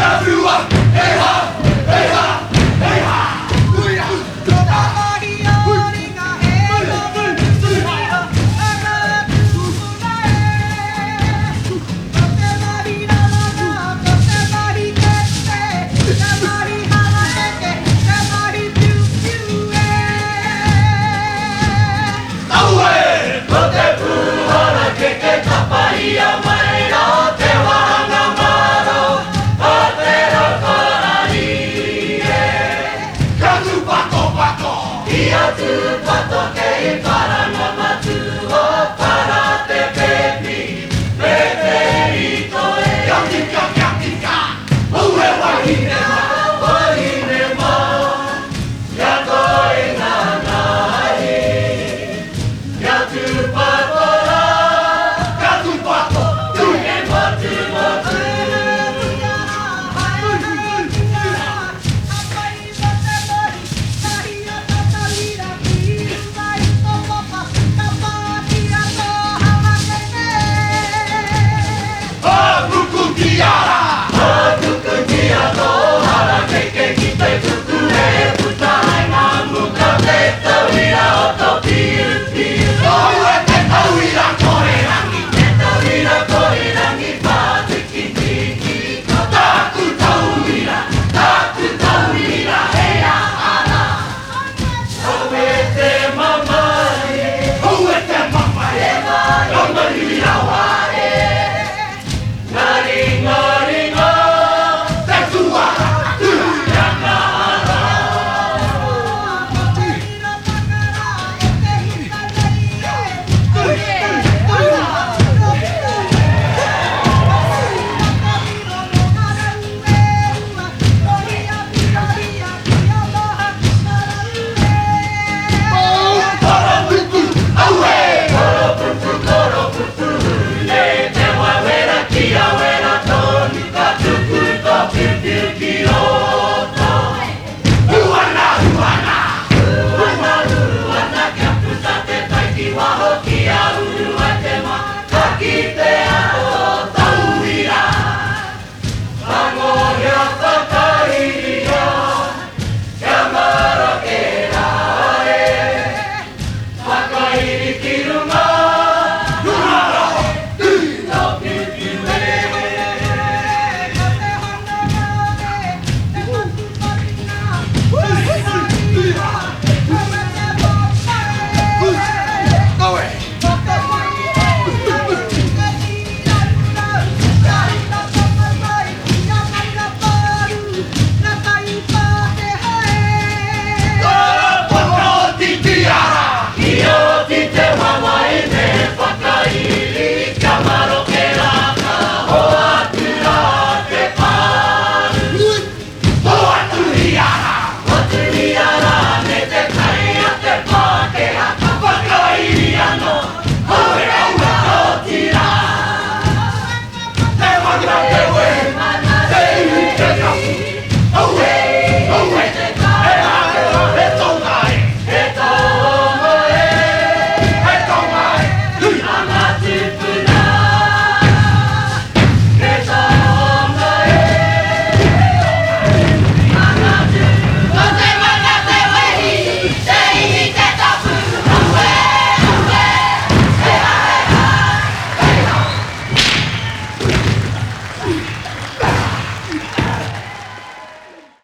Ka whiua, hei hā, hei hā, hei hā! Aue! Ko te pūharakeke tapahia mai rā te wahanga maro a te raukorari e. Ka tūpatopako! Kia tūpato kei karanga matua para te pēpi me te rito e. Kia tika, kia tika! Aue wahine mā, wahine mā! Kia koi nanahi, kia tūpato rā. Ka tūpato, tū! E motumotu. Hāpukutia rā! Hāpukutia tō harakeke ki te kuku e puta ai ngā muka te tauira o tō piu piu.